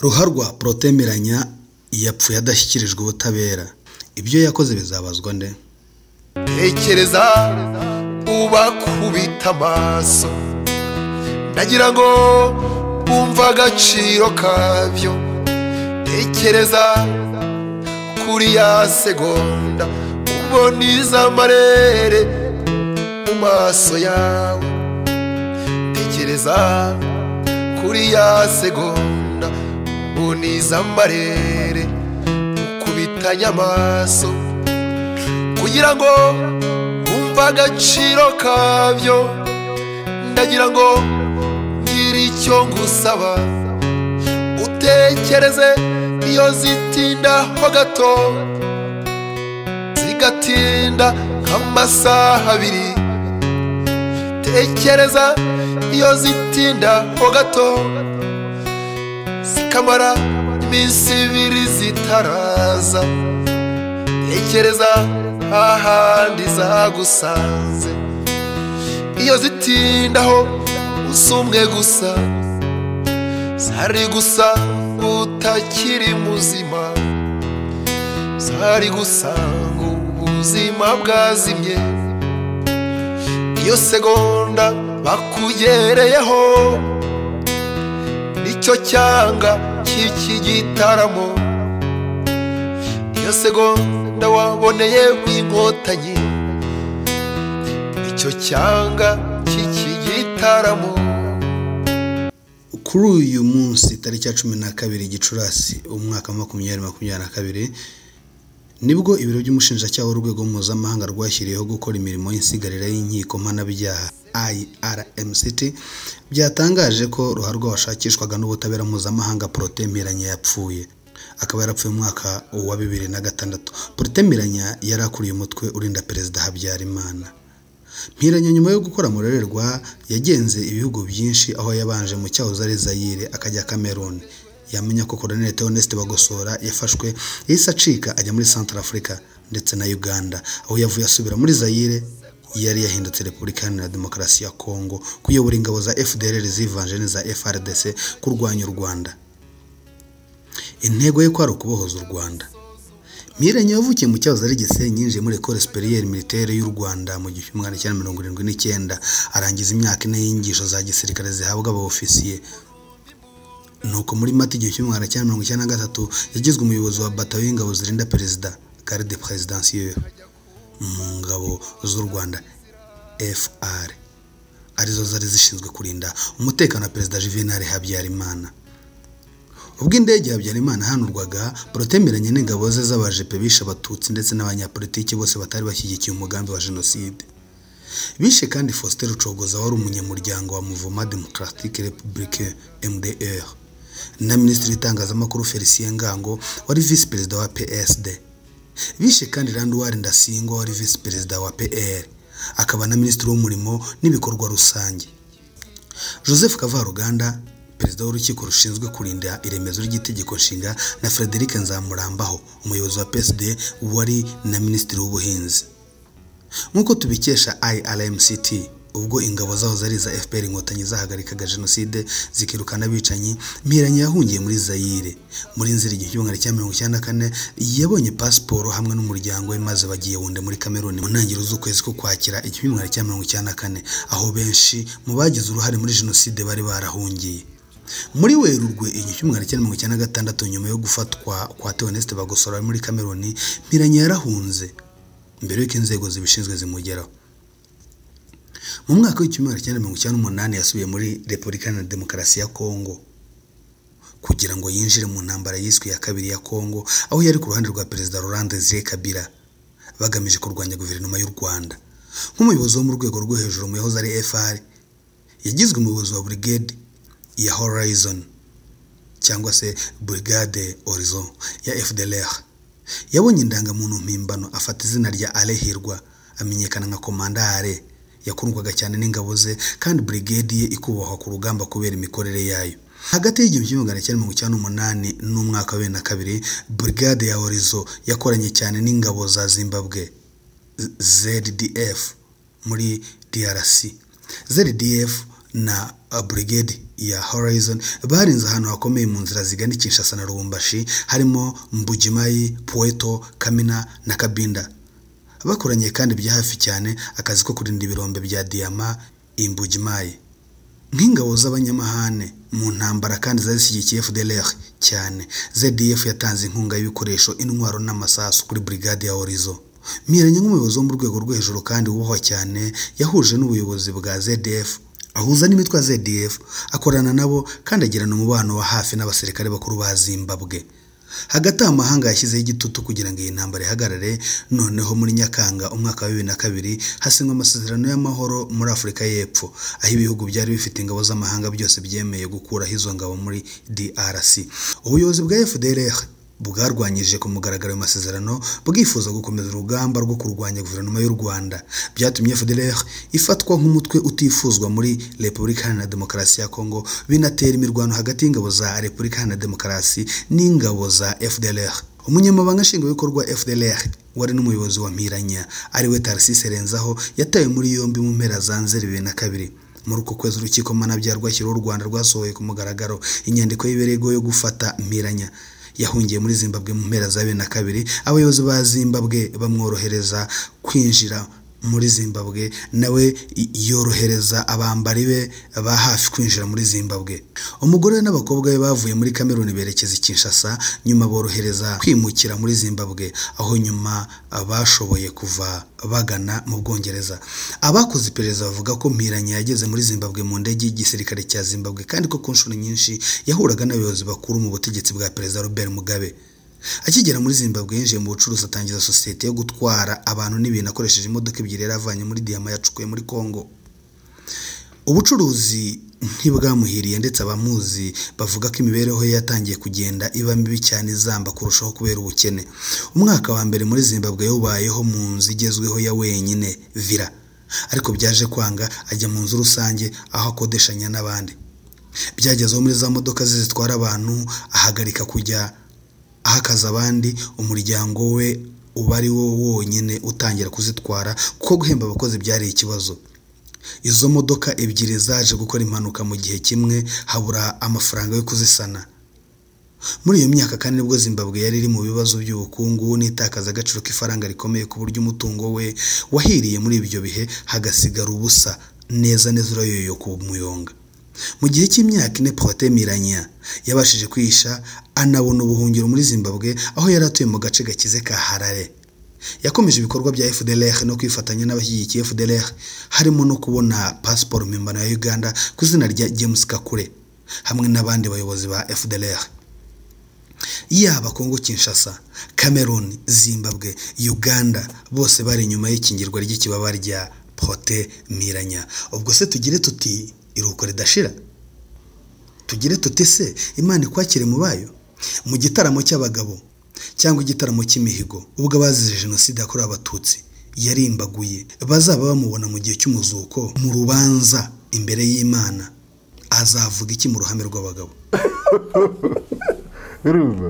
Ruharwa Protais Mpiranya yapfuye adashyikirijwe ubutabera. Ibyo yakoze bizabazwa nde? Tekereza ubakubita amaso, ndagira ngo wumve agaciro kabyo. Tekereza kuri ya segonda ubona izamarere mu maso yawe. Tekereza kuri ya segonda ubona izamarere ukubitanya amaso, kugira ngo wumve agaciro kabyo. Ndagira ngo ngire icyo ngusaba, utekereze iyo zitinda ho gato, zigatinda nk'amasaha abiri. Tekereza iyo zitinda ho gato, zikamara iminsi ibiri zitaraza. Tekereza ahandi zagusanze, iyo zitindaho usumwe gusa, zari gusa utakiri muzima, zari gusanga ubuzima bwazimye. Iyo segonda bakugereyeho, nicyo cyanga cy'iki gitaramo. Iyo segonda waboneye inkotanyi, nicyo cyanga cy'iki gitaramo. Kuri uyu munsi tariki ya 12 Gicurasi umwaka 2022 nibwo ibiro by'umushinjacyaha w'urwego mpuzamahanga rwashyiriyeho gukora imirimo y'insigarira y'inkiko mpanabyaha IRMCT byatangaje ko Ruharwa washakishwaga n'ubutabera mpuzamahanga Protais Mpiranya yapfuye, akaba yarapfuye mu mwaka wa 2006. Protais Mpiranya yari akuriye umutwe urinda Perezida Habyarimana. Mpiranya nyuma yo gukora murererwa yagenze ibihugu byinshi, aho yabanje mu cyahoze ari Zaire akajya Cameroon. Yamenya ko Colonel Theoneste Bagosora yafashwe, yahise acika ajya muri Central Africa ndetse na Uganda, aho yavuye asubira muri Zaire yari yahindutse Repubulika Iharanira Demokarasi ya Kongo kuyobora ingabo za FDLR zivanje n'iza FARDC kurwanya u Rwanda. Intego ye kwari ukubohoza u Rwanda. Mpiranya yavukiye mu cyahoze ari Gisenyi, yinjiye muri École Supérieure Militaire y'u Rwanda mu 1979, arangiza imyaka ine y'inyigisho za gisirikare zihabwa aba ofisiye. Nuko muri Mata 1993 yagizwe umuyobozi wa batayo y'ingabo zirinda perezida, garde présidentielle, mu ngabo z'u Rwanda FAR, arizo zari zishinzwe kurinda umutekano wa Perezida Juvenal Habyarimana. Ubwo indege ya Habyarimana yahanurwaga, Protais Mpiranya n'ingabo ze z'abajepe bishe Abatutsi ndetse n'abanyapolitiki bose batari bashyigikiye umugambi wa Jenoside. Bishe kandi Faustin Rucogoza wari umunyamuryango wa Mouvement Démocratique Républicain MDR, na Minisitiri w'Itangazamakuru Felicien Ngango wari Visi Perezida wa PSD. Bishe kandi Landouard Ndasingwa wari Visi Perezida wa PR, akaba na Minisitiri w'Umurimo n'ibikorwa rusange. Joseph Kavaruganda, Perezida w'urukiko rushinzwe kurinda iremezo ry'itegeko nshinga, na Frederic Nzamurambaho, umuyobozi wa PSD wari na Minisitiri w'Ubuhinzi. Nk'uko tubikesha IRMCT, ubwo ingabo zaho zari iza FPR Inkotanyi zahagarikaga Jenoside zikirukana abicanyi, Mpiranya yahungiye muri Zaire. Muri Nzeri 1994 yabonye pasiporo hamwe n'umuryango we, maze bagiye Yaounde muri Cameroon mu ntangiriro z'ukwezi ko Kwakira 1994, aho benshi mu bagize uruhare muri Jenoside bari barahungiye. Muri Werurwe 1996, nyuma yo gufatwa kwa Theoneste Bagosora muri Cameroon, Mpiranya yarahunze mbere y'uko inzego zibishinzwe zimugeraho. Mu mwaka w'1998 yasubiye muri Repubulika Iharanira Demokarasi ya Kongo kugira ngo yinjire mu ntambara yiswe ya kabiri ya Kongo, aho yari ku ruhande rwa Perezida Laurent Desire Kabila bagamije kurwanya guverinoma y'u Rwanda. Nk'umuyobozi wo mu rwego rwo hejuru mu yahoze ari FAR, yagizwe umuyobozi wa Brigade ya Horizon cyangwa se Brigade Horizon ya FDLR. Yabonye indangamuntu mpimbano, afata izina rya Ale Hirwa, amenyekana nka Komanda Ale. Yakundwaga cyane n'ingabo ze kandi brigade ye ikubahwa ku rugamba kubera imikorere yayo. Hagati y'1998 n'umwaka wa 2002, Brigade ya Horizon yakoranye cyane n'ingabo za Zimbabwe ZDF muri DRC. ZDF na Brigade ya Horizon barinze ahantu hakomeye mu nzira zigana Kinshasa na Lubumbashi, harimo Mbujimayi, Pueto, Kamina na Kabinda. Bakoranye kandi bya hafi cyane akazi ko kurinda ibirombe bya diyama Imbujimayi. Nk'ingabo z'abanyamahane mu ntambara kandi zari zishyigikiye FDLR cyane, ZDF yatanze inkunga y'ibikoresho, intwaro n'amasasu kuri Brigade ya Horizon. Mpiranya nk'umuyobozi wo mu rwego rwo hejuru kandi wubahwa cyane, yahuje n'ubuyobozi bwa ZDF, ahuza n'imitwe ya ZDF, akorana nabo kandi agirana umubano wa hafi n'abasirikare bakuru ba Zimbabwe. Hagati aho amahanga yashyizeho igitutu kugira ngo iyi ntambara ihagarare. Noneho muri Nyakanga umwaka wa 2002 hasinywa amasezerano y'amahoro muri Afurika y'Epfo, aho ibihugu byari bifite ingabo z'amahanga byose byemeye gukuraho izo ngabo muri DRC. Ubuyobozi bwa FDLR bwarwanyije ku mugaragaro ayo masezerano, bwifuza gukomeza urugamba rwo kurwanya guverinoma y'u Rwanda. Byatumye FDLR ifatwa nk'umutwe utifuzwa muri Repubulika Iharanira Demokarasi ya Kongo, binatera imirwano hagati y'ingabo za Repubulika Iharanira Demokarasi n'ingabo za FDLR. Umunyamabanga nshingwabikorwa FDLR wari n'umuyobozi wa Mpiranya ariwe Tarcisse Renzaho yatawe muri yombi mu mpera za Nzeri 2002. Muri uko kwezi urukiko mpanabyaha rwashyiriweho u Rwanda rwasohoye ku mugaragaro inyandiko y'ibirego yo gufata Mpiranya. Yahungiye muri Zimbabwe mu mpera za 2002, abayobozi ba Zimbabwe bamworohereza kwinjira muri Zimbabwe, nawe yorohereza abambari be ba hafi kwinjira muri Zimbabwe. Umugore we n'abakobwa be bavuye muri Cameroon berekeza i Kinshasa, nyuma borohereza kwimukira muri Zimbabwe, aho nyuma bashoboye kuva bagana mu Bwongereza. Abakoze iperereza bavuga ko Mpiranya yageze muri Zimbabwe mu ndege y'igisirikare cya Zimbabwe, kandi ko ku nshuro nyinshi yahuraga n'abayobozi bakuru mu butegetsi bwa Perezida Robert Mugabe. Akigera muri Zimbabwe yinjiye mu bucuruzi, atangiza sosiyete yo gutwara abantu n'ibintu akoresheje imodoka ebyiri yari avanye muri diyama yacukuye muri Kongo. Ubucuruzi ntibwamuhiriye, ndetse abamuzi bavuga ko imibereho ye yatangiye kugenda iba mibi cyane, izamba kurushaho kubera ubukene. Umwaka wa mbere muri Zimbabwe yawubayeho mu nzu igezweho ya wenyine villa, ariko byaje kwanga ajya mu nzu rusange aho akodeshanya n'abandi. Byagezeho muri za modoka ze zitwara abantu ahagarika kujya ahakaza abandi, umuryango we uba ari wo wonyine utangira kuzitwara kuko guhemba abakozi byari ikibazo. Izo modoka ebyiri zaje gukora impanuka mu gihe kimwe, habura amafaranga yo kuzisana. Muri iyo myaka kandi nibwo Zimbabwe yari iri mu bibazo by'ubukungu n'itakaza agaciro k'ifaranga rikomeye, ku buryo umutungo we wahiriye muri ibyo bihe hagasigara ubusa neza neza urayoyoka umuyonga. Mu gihe cy'imyaka 4 Protais Mpiranya yabashije kwihisha anabona ubuhungiro muri Zimbabwe, aho yari atuye mu gace gakize ka Harare. Yakomeje ibikorwa bya FDLR no kwifatanya n'abashyigikiye FDLR, harimo no kubona pasiporo mpimbano ya Uganda ku izina rya James Kakure hamwe n'abandi bayobozi ba FDLR. Yaba Kongo Kinshasa, Cameroon, Zimbabwe, Uganda, bose bari inyuma y'ikingirwa ry'ikibaba rya Protais Mpiranya. Ubwo se tugire tuti iruhuko ridashira? Tugire tuti se Imana ikwakire mu bayo? Mu gitaramo cy'abagabo cyangwa igitaramo cy'imihigo, ubwo abazize jenoside yakorewe Abatutsi yarimbaguye bazaba bamubona mu gihe cy'umuzuko mu rubanza imbere y'Imana, azavuga iki mu ruhame rw'abagabo? Urumva.